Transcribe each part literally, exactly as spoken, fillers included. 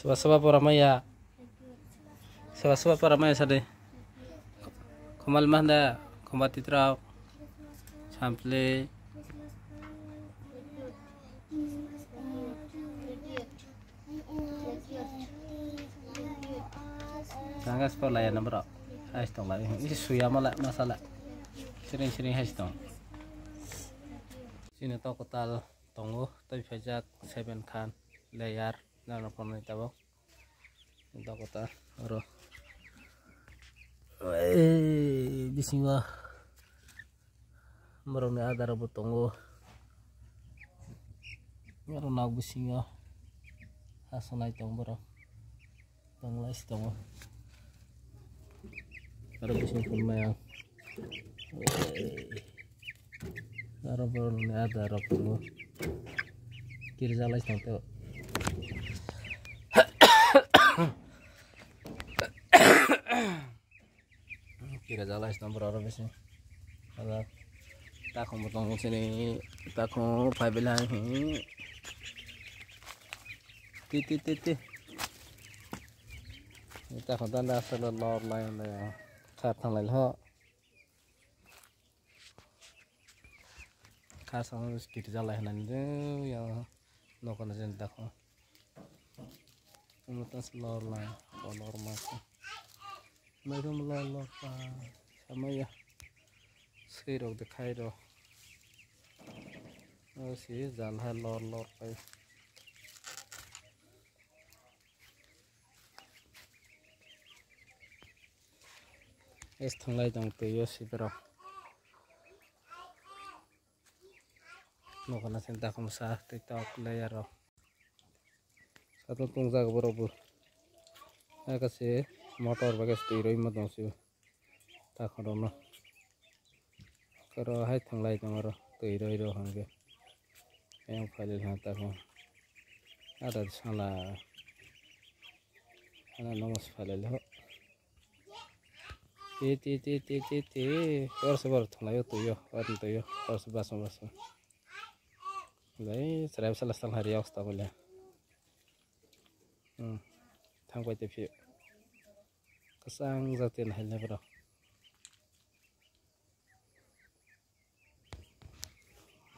Soba soba pora maya. Soba soba pora maya sadi. Komal mahanda, komba titrok, sampli. Tangga sepo laya na bro. Hais tong lai. Isi suya mala masala. Siring siring hais tong. Sini to kotal tongo. Tei phaijak seven khan layer. Nana phone ni tabok. Dakota oro. Ei, bisingo borokni adar bo tongo. Oro nok bisingo hasonai tong borok. Tonglai si tongo. Aro bising phunmaya. Aro borokni adar rok tongo. Kirjalai tong teo. Kira jalai sina bro aro bisi. Ada takhum bo tongo sini, takhum phai belai hi. Ti, ti, ti, ti. Takhum danda asal lor lai le. Kha thanglai ho. Kha song skit jalai hinani de ya nokona jen dakho. Omo tas lor lai, lor ma. Mai rum lor lor pa. Samaya. Sui rok de khai rok. O si jal hai lor lor pai. Es thanglai tong twi o sibirok. Nokona sen takhum sa twi tok layer rok. Satung tungjak borok bo. Hai kase motor bai kase twi roi ma tong si. Takhorokno. Karo hai thanglai tong aro twi roi rw hwnkhe. Ayang phailai ha takhung. Ada sala. Ana nokos phailai ho. Ti, ti, ti, ti, ti, ti. Oro se bor thanglai o twi o. Oro twi o. Oro se basma basma. Lai chwrai bwsala sal hai riyok sta bole. Hmm. Thang pai te phi. Kwchang jati nahai le bro.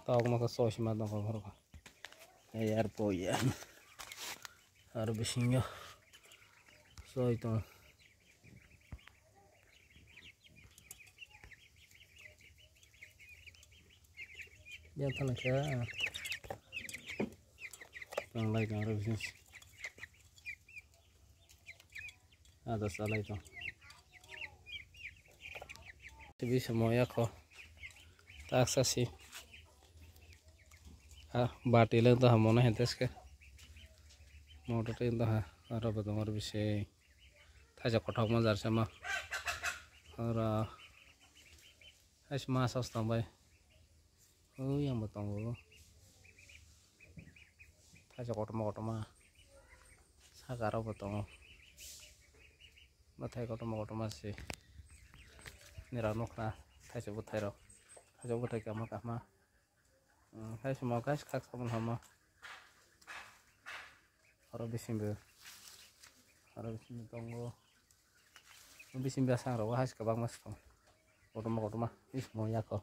Tok no khe choi sima tong kha bro. Ei ar po ya. Ar bisingo choi tong. Yang thang khe. Tong lai tong ro bisingo. Ada salai tong. Tibi samo ya kho. Taksa si. Ha, bati le to ha mono hentes ke. Motor te to ha. Aro ba tong aro bisi. Thaisa kothok ma jar sama. Aro. Hai ma sos tong bai. Ui, yang bo tongo. Thaisa kotorma kotorma. Saka rok bo tongo. Bwthai kotorma kotorma se. Nira nukha. Thaisa bwthai rok. Thaisa bwthai kahma kahma. Hmm, thaisa mo guys khak sabun hamo. Oro bisingo. Oro bisingo tongo. Bisingo sang rok hai kwbangma se tongo. Kotorma kotorma. Is mo yako.